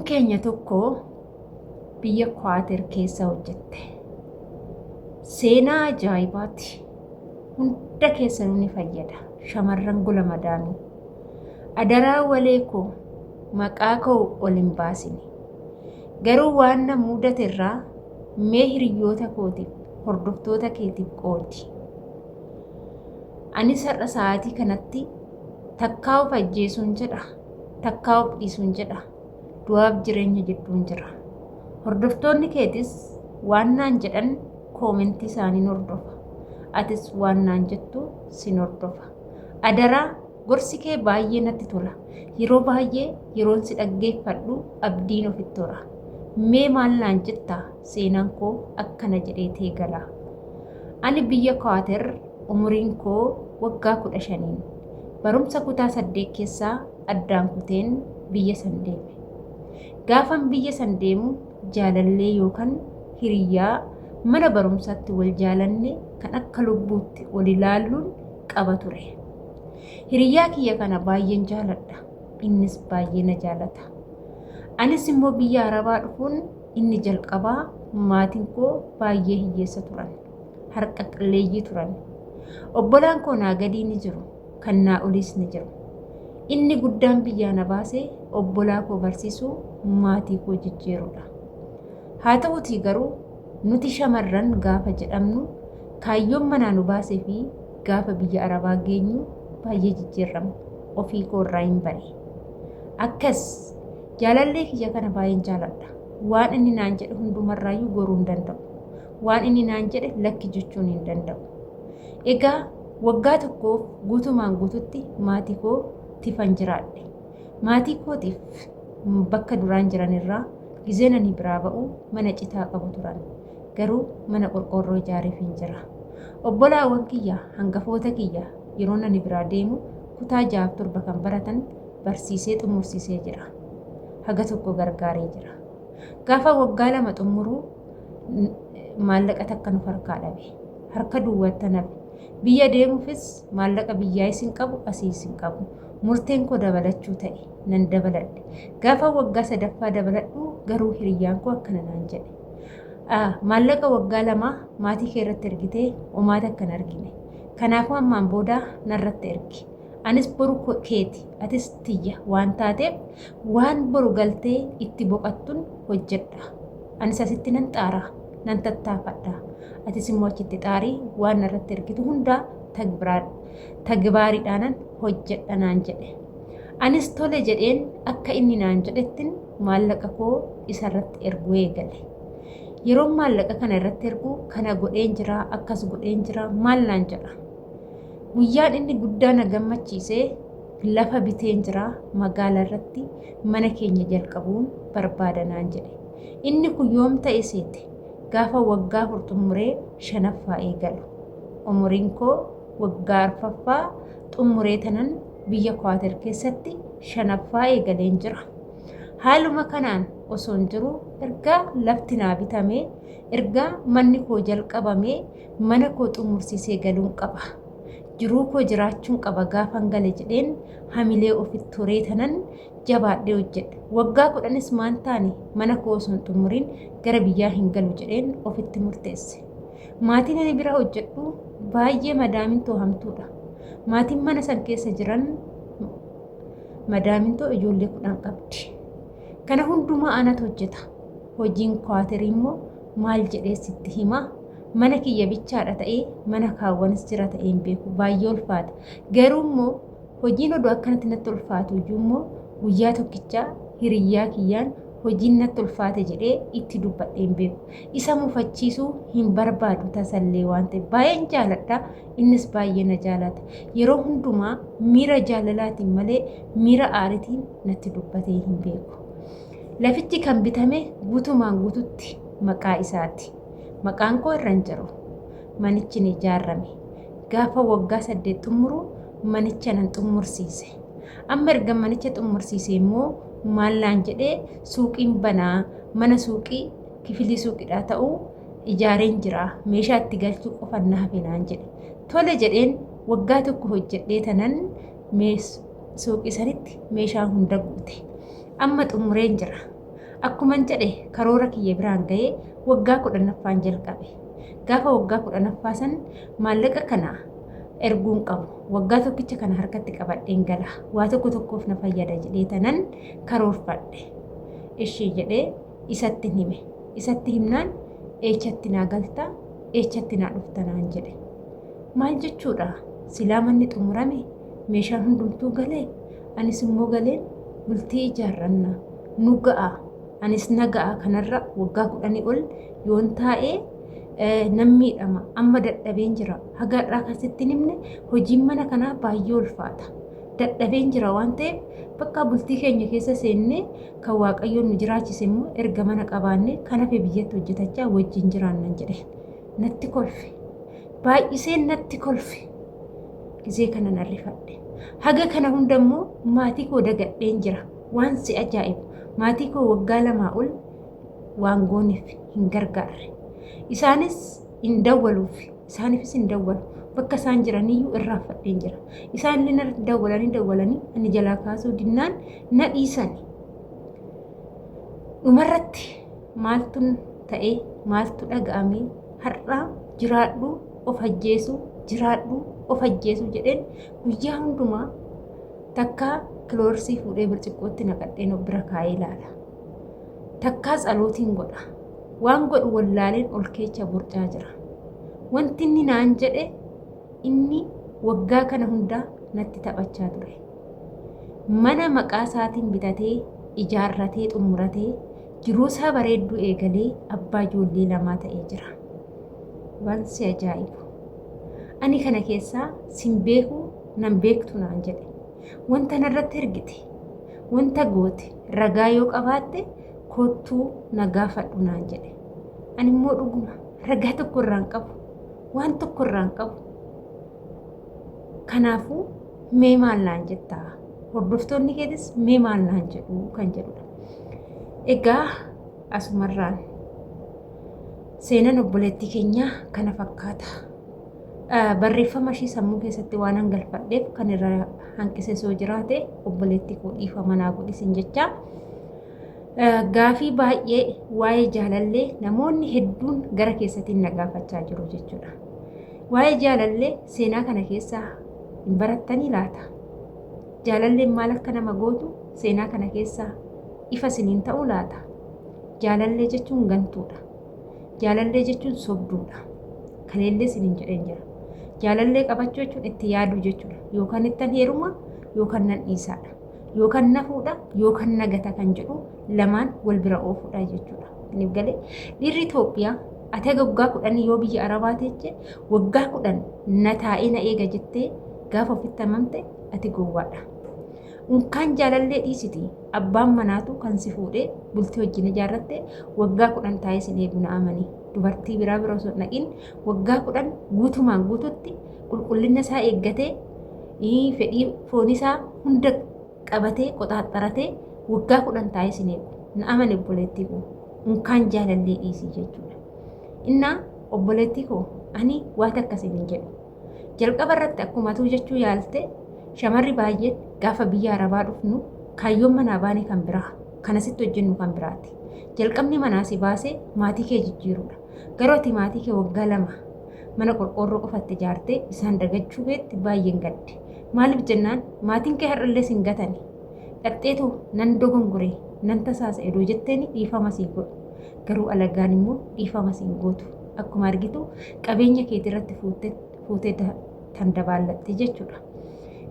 Keenya tokko biyya Kwaater keessa hojjette. Seenaa ajaa'ibaati. Hunda keessanuu ni fayyada. Shamarran gola madaamii. Adaraa walee koo maqaa koo ol hin baasini. Garuu waan na muudate irraa mee hiriyyoota kootiif hordoftoota keetiif qoodi. Anis har'a sa'aatii kanatti takkaa of ajjeesuun jedha, takkaa of dhiisuun jedha, du'aaf jireenya jidduun jira. Hordoftoonni keetis waan naan jedhan koomentii isaaniin hordofa. Atis waan naan jettu sin hordofa. Adaraa gorsi kee baay'ee natti tola. Yeroo baay'ee yeroon si dhaggeeffadhu abdiin ofitti hora. Mee maal naan jetta seenaan koo akkana jedhee teegala. Ani biyya Kwaater umuriin koo waggaa 15n barumsa kutaa 8 keessaa addaan kuteen biyya san deeme. Gaafan biyya san deemu jaalallee yookan hiriyyaa mana barumsaatti wal jaalanne kan akka lubbuutti wal ilaalluun qaba ture. Hiriyyaa kiyya kana baay'een jaaladha. Innis baay'ee na jaalata. Anis immoo biyya Arabaa dhufuun inni jalqabaa maatiin koo baay'ee hiyyeessa turan. Harka qalleeyyii turan. Obbolaan koo naa gadii ni jiru, kan naa oliis ni jiru. Inni guddaan biyyaa na baase obbolaa koo barsiisuu maatii koo jijjiiruudha. Haa ta'uutii garuu nuti shamarran gaafa jedhamnu kaayyoon manaa nu baasee fi gaafa biyya Arabaa geenyu baay'ee jijjiirramna. Ofii koo irraa hin bare. Akkas jaalallee kiyya kana baay'een jaaladha. Waan inni naan jedhe hundumarraayyuu goruu hin danda'u. Waan inni naan jedhe lakki jechuun hin danda'u. Egaa waggaa tokkoof guutumaan guututti maatii koo tifan jiraadhe. Maatii kootiif bakka duraan jiran irraa gizeen ani biraa ba'u mana citaa qabu turan. Garuu mana qorqoorroo ijaareefiin jira. Obbolaawwan kiyya hangafoota kiyya yeroon ani biraa deemu kutaa 6 fi 7 kan baratan barsiisee xumursiisee jira. Haga tokko gargaaree jira. Gaafa waggaa lama xumuruu maallaqa takka nu harkaa dhabe. Harka duwwaatti hafe. Biyya deemuufis maallaqa biyyaayis hin qabu asiis hin qabu. Murteen koo dabalachuu ta'e. Nan dabaladhe. Gaafa waggaa sadaffaa dabaladhu garuu hiriyyaan koo akkana naan jedhe. Maallaqa waggaa lamaa maatii kee irratti ergitee homaa takka hin argine. Kanaafuu ammaan booda narratti ergi. Anis boru keeti atis tiyya waan taateef waan boru galtee itti boqattun hojjedha. Anis asitti nan xaara, nan tattaafadha. Atis immoo achitti xaarii waan narratti ergitu hundaa tagbaariidhaanan hojjedha naan jedhe. Anis tole jedheen akka inni naan jedhettin maallaqa koo isarratti erguu eegale. Yeroon maallaqa kana irratti ergu kana godheen jira, akkas godheen jira, maal naan jedha. Guyyaan inni guddaa na gammachiise lafa biteen jira magaala irratti mana keenya jalqabuun barbaada naan jedhe. Inni kun yoom ta'e seete? Gaafa waggaa afur xumuree shanaffaa eegalu. Umuriin koo waggaa arfaffaa xumuree tanan biyya Kwaater keessatti shanaffaa eegaleen jira. Haaluma kanaan osoon jiru erga lafti naa bitamee erga manni koo jalqabamee mana koo xumursiisee galuun qaba. Jiruu koo jiraachuun qaba gaafan gale jedheen hamilee ofitti horee tanan jabaadhee hojjedhe. Waggaa kudhanis maan taane mana koo osoo hin xumuriin gara biyyaa hin galu jedheen ofitti murteesse. Maatiin ani bira hojjedhu baay'ee madaamin too hamtuudha. Maatiin mana san keessa jiran madaamin too ijoollee 10 qabdi. Kana hundumaa anatu hojjeta. Hojiin kwaaterii immoo maal jedhee sitti hima? Mana kiyya bichaadha ta'ee mana kaawwanis jira ta'ee hin beeku. Baay'ee ulfaata. Garuu immoo hojiin odoo akkanatti natti ulfaatu iyyuu immoo guyyaa tokkicha hiriyyaa kiyyaan hojiin natti ulfaate jedhee itti dubbadhee hin beeku. Isa mufachiisuu hin barbaadu tasallee waan ta'eef baay'een jaaladha. Innis baay'ee na jaalata. Yeroo hundumaa miira jaalalaatiin malee miira aaritiin natti dubbatee hin beeku. Lafichi kan bitame guutumaan guututti maqaa isaati. Maqaan koo irra hin jiru. Manichi ni ijaarame. Gaafa waggaa 8 xumuru manicha nan xumursiise. Amma erga manicha xumursiise immoo maal naan jedhee suuqiin banaa mana suuqii kifilii suuqiidhaa ta'uu ijaareen jira meeshaa itti galchuu qofan na hafe naan jedhe. Tole jedheen waggaa tokko hojjedhee tanan suuqii sanitti meeshaa hunda guute. Amma xumureen jira. Akkuman jedhe karoora kiyya biraan ga'ee waggaa 10ffaan jalqabe. Gaafa waggaa 10ffaa san maallaqa kana erguun qabu. Waggaa tokkicha kana harkatti qabadheen gala. Waa tokko tokkoof na fayyada jedhee tanan karoorfadhe. Ishii jedhee isatti hime. Isatti himnaan eechatti naa galta, eechatti naa dhufta naan jedhe. Maal jechuudha? Silaa manni xumurame, meeshaan hundumtuu galee, anis immoo galeen bultii ijaarranna. Nu ga'a. Anis na ga'a kanarra waggaa kudhanii ol yoon taa'ee nan miidhama. Amma dadhabeen jira. Haga har'aa kan sitti hin himne hojiin mana kanaa baay'ee ulfaata. Dadhabeen jira waan ta'eef bakka bultii keenya keessa seennee kan Waaqayyoon nu jiraachise immoo erga mana qabaannee kan hafe biyyatti hojjetachaa wajjin jiraannan jedhe. Natti kolfe. Baay'iseen natti kolfe. Gizee kana nan rifadhe. Haga kana hunda immoo maatii koo dagadheen jira. Waan si ajaa'ibu maatii koo waggaa lamaa ol waan gooneef hin gargaarre. Isaanis hin dawwaluuf, isaaniifis hin dawwalu. Bakka isaan jiraniyyuu irraanfadheen jira. Isaan illee narratti dawwalanii dawwalanii ani jalaa kaasuu dinnaan na dhiisani. Dhumarratti maaltu ta'e maaltu dhaga'ame har'aa jiraadhu of ajjeesu jiraadhu of ajjeesu jedheen guyyaa hundumaa takkaa kiloorsii fuudhee birciqqootti naqadheen of bira kaa'ee ilaala. Takkaa tsalootiin godha. Waan godhu wallaaleen ol keecha borcaa jira. Wanti inni naan jedhe inni waggaa kana hundaa natti taphachaa ture. Mana maqaa isaatiin bitatee ijaarratee xumuratee jiruusaa bareedduu eegalee abbaa ijoollee lamaa ta'ee jira. Waan si ajaa'ibu. Ani kana keessaa sin beeku nan beektu naan jedhe. Wanta narratti ergite, wanta goote ragaa yoo qabaatte koottuu na gaafadhu naan jedhe. Ani immoo dhuguma ragaa tokko irraa hin qabu. Waan tokko irraa hin qabu. Kanaafuu mee maal naan jettaa? Hordoftoonni keetis mee maal naan jedhu kan jedhudha. Egaa asumarraan seenan obboleettii keenyaa kana fakkaata. Barreeffama ishii sammuu keessatti waan hangalfadheef kan irra hanqise soo jiraate obboleettii koo dhiifama naa godhisin jecha. Gaafii baay'ee waa'ee jaalallee namoonni hedduun gara keessatiin na gaafachaa jiru jechuudha. Waa'ee jaalallee seenaa kana keessaa hin barattanii laata? Jaalalleen maal akka nama gootu seenaa kana keessaa ifa isiniin ta'uu laata? Jaalallee jechuun gantuudha. Jaalallee jechuun sobduudha. Kaleellee isiniin jedheen jira. Jaalallee qabachuu jechuun itti yaaduu jechuudha. Yookaan ittan heeruma yookaan nan dhiisaadha. Yookaan na fuudha yookaan na gata kan jedhu lamaan wal bira oofuudha jechuudha. Isiniif galee dhiirri Itoophiyaa ati haga waggaa kudhanii yoo biyya Arabaa teeche waggaa kudhan na taa'ee na eega jettee gaafa ofitti amamte ati gowwaadha. Unkaan jaalallee dhiisiti abbaan manaatu kan si fuudhee bultii wajjin ijaarratte waggaa kudhan taa'ee sin eegu na amani. Dubartii biraa bira osoo hin dhaqin waggaa kudhan guutumaan guututti qulqullina isaa eeggatee fedhii foon isaa hunda qabatee qoxaaxxaratee waggaa kudhan taa'ee sin eegu. Na amani obboleettii koo. Unkaan jaalallee dhiisii jechuudha. Innaa obboleettii koo ani waa takka sin hin jedhu. Jalqaba irratti akkuma atuu jechuu yaalte shamarri baay'een gaafa biyya arabaa dhufnu kaayyoon manaa baane kan biraa kan asitti hojjennu kan biraati. Jalqabni manaa si baase maatii kee jijjiiruudha. Garuu ati maatii kee waggaa lama mana qorqoorroo qofatti ijaartee isaan dagachuu keetti baay'een gadde. Maaliif jennaan maatiin kee har'allee sin gatani. Dhaqxeetu nan dogongore nan tasaasa edoo jetteeni dhiifama sii godhu. Garuu alagaan immoo dhiifama siin gootu. Akkuma argitu qabeenya keetii irratti fuutee tan dabaallatte jechuudha.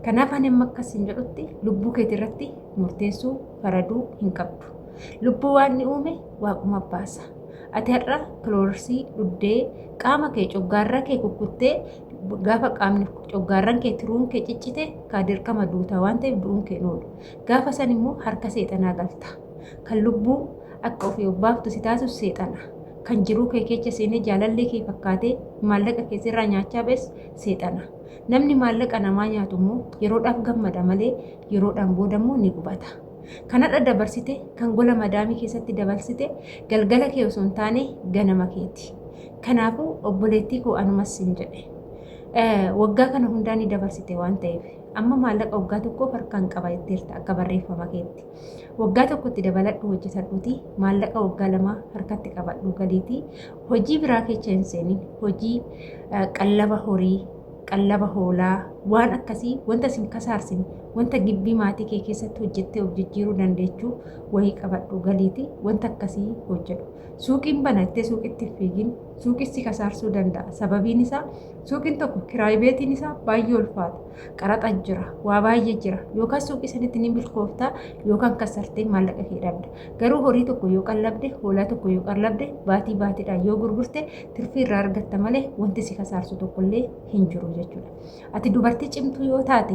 Kanaaf ani amma akkas hin jedhutti lubbuu keetii irratti murteessuu faraduu hin qabdu. Lubbuu waan ni uume waaquma baasa. Ati har'a kiloorsii dhuddee qaama kee coggaarraa kee kukkuttee gaafa qaamni coggaarran kee tiruun kee ciccite kaa dirqama duuta waan ta'eef du'uun kee hin oolu. Gaafa san immoo harka seexanaa galta. Kan lubbuu akka ofii of baaftu si taasisu seexana. Kan jiruu kee keessa seenee jaalallee kee fakkaatee maallaqa kee sirraa nyaachaa ba'es seexana. Namni maallaqa namaa nyaatu immoo yeroodhaaf gammada malee yeroodhaan booda immoo ni gubata. Kan har'a dabarsite kan gola madaamii keessatti dabarsite galgala kee osoo hin taane ganama keeti. Kanaafuu obboleettii koo anumas sin jedhe. Waggaa kana hundaa ni dabarsite waan ta'eef. Amma maallaqa waggaa tokkoof harkaan qaba jetteerta akka barreeffama keetti. Waggaa tokkotti dabaladhu hojjetadhuuti maallaqa waggaa 2 harkatti qabadhu galiitii hojii biraa keessa hin seenin. Hojii qallaba horii, qallaba hoolaa, waan akkasii wanta sin kasaarsine, wanta gibbii maatii kee keessatti hojjettee of jijjiiruu dandeechuu wayii qabadhu galiitii wanta akkasii hojjedhu. Suuqiin banattee suuqitti hin fiigin. Suuqis si kasaarsuu danda'a. Sababiin isaa suuqiin tokko kiraay beetiin isaa baay'ee ulfaata. Qaraxa jira, waa baay'ee jira. Yookaan suuqii sanitti ni milkoofta yookaan kasartee maallaqa kee dhabda. Garuu horii tokko yoo qallabde, hoolaa tokko yoo qallabde, baatii baatiidhaan yoo gurgurte tirfii irraa argatta malee wanti si kasaarsu tokkollee hin jiru jechuudha. Ati dubartii cimtuu yoo taate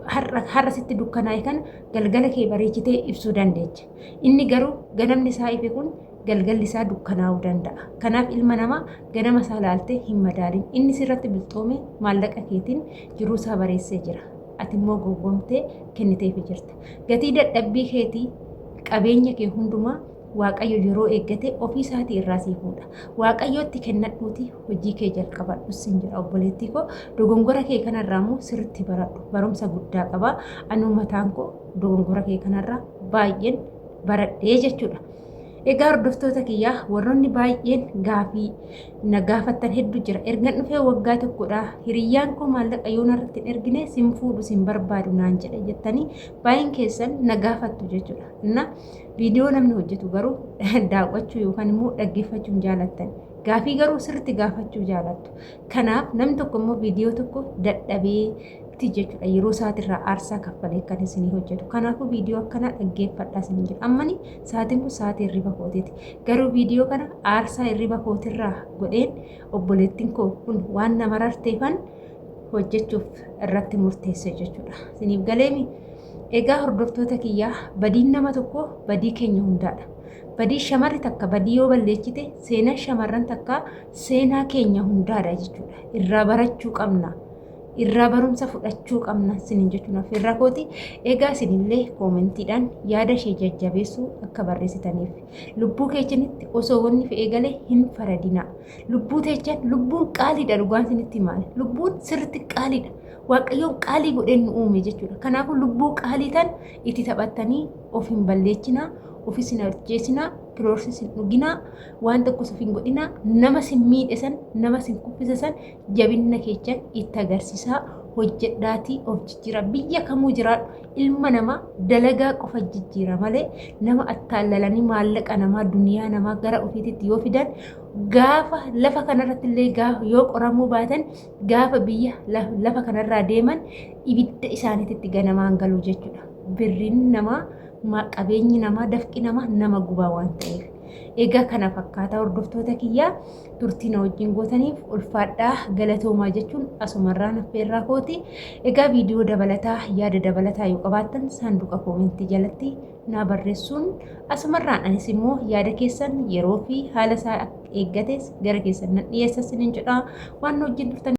har'a sitti dukkanaa'e kana galgala kee bareechitee ibsuu dandeecha. Inni garuu ganamni isaa ife kun galgalli isaa dukkanaa'uu danda'a. Kanaaf ilma namaa ganama isaa laaltee hin madaalin. Inni sirratti bilxoome maallaqa keetiin jiruu isaa bareessee jira. Ati immoo gowwoomtee kenniteefi jirta. Gatii dadhabbii keetii qabeenya kee hundumaa Waaqayyo yeroo eeggate ofii isaatii irraa sii fuudha. Waaqayyootti kennadhuutii hojii kee jalqabadhu sin jedha obboleettii koo. Dogongora kee kanarraa immoo sirriitti baradhu. Barumsa guddaa qaba. Anuu mataan koo dogongora kee kanarraa baay'een baradhee jechuudha. Egaa hordoftoota kiyyaa warroonni baay'een gaafii na gaafattan hedduu jira. Ergan dhufee waggaa tokkodha. Hiriyyaan koo maallaqa yoo narratti hin ergine sin fuudhu sin barbaadu naan jedhe jettanii baay'een keessan na gaafattu jechuudha. Na viidiyoo namni hojjetu garuu daawwachuu yookaan immoo dhaggeeffachuu hin jaalattan. Gaafii garuu sirriitti gaafachuu jaalattu. Kanaaf namni tokko immoo viidiyoo tokko dadhabee ti jechuudha. Yeroo isaatirraa aarsaa kaffalee kan isinii hojjetu. Kanaafuu viidiyoo akkanaa dhaggeeffadhaa isiniin jedha. Ammani sa'aatiin kun sa'aatii hirriba kootiiti. Garuu viidiyoo kana aarsaa hirriba kootirraa godheen obboleettiin koo kun waan na mararteefan hojjechuuf irratti murteesse jechuudha. Isiniif galeemi? Egaa hordoftoota kiyyaa badiin nama tokko badii keenya hundaadha. Badii shamarri takka badii yoo balleechite seenaan shamarran takkaa seenaa keenya hundaadha jechuudha. Irraa barachuu qabna. Irraa barumsa fudhachuu qabna isiniin jechuun affeerraa kooti. Egaa isinillee koomentiidhaan yaada ishee jajjabeessuu akka barreessitaniif. Lubbuu keechanitti osoo wanni fe'ee gale hin faradinaa. Lubbuu teechan lubbuun qaaliidha dhugaan isinitti himaane. Lubbuun sirriitti qaaliidha. Waaqayyoon qaalii godhee nu uume jechuudha. Kanaafuu lubbuu qaalii tan itti taphattanii of hin balleechinaa, ofis hin ajjeesinaa, kiloorsis hin dhuginaa, waan tokkos of hin godhinaa, nama sin miidhe san, nama sin kuffise san jabinna keechan itti agarsiisaa hojjedhaatii of jijjiira. Biyya kamuu jiraadhu ilma namaa dalagaa qofa jijjiira malee nama attaallalanii maallaqa namaa duniyaa namaa gara ofiititti yoo fidan gaafa lafa kanarratti illee gaafa yoo qoramuu baatan gaafa biyya lafa kanarraa deeman ibidda isaaniititti ganamaan galu jechuudha. Birriin namaa qabeenyi namaa dafqi namaa nama gubaa waan ta'eef. Egaa kana fakkaata hordoftoota kiyyaa. Turtii na wajjin gootaniif ulfaadhaa galatoomaa jechuun asumarraan affeerraa kooti. Egaa viidiyoo dabalataa yaada dabalataa yoo qabaattan saanduqa koomentii jalatti naa barreessuun asumarraan anis immoo yaada keessan yeroo fi haala isaa eeggates gara keessan nan dhiyeessa isiniin jedha. Waan na wajjin turtan.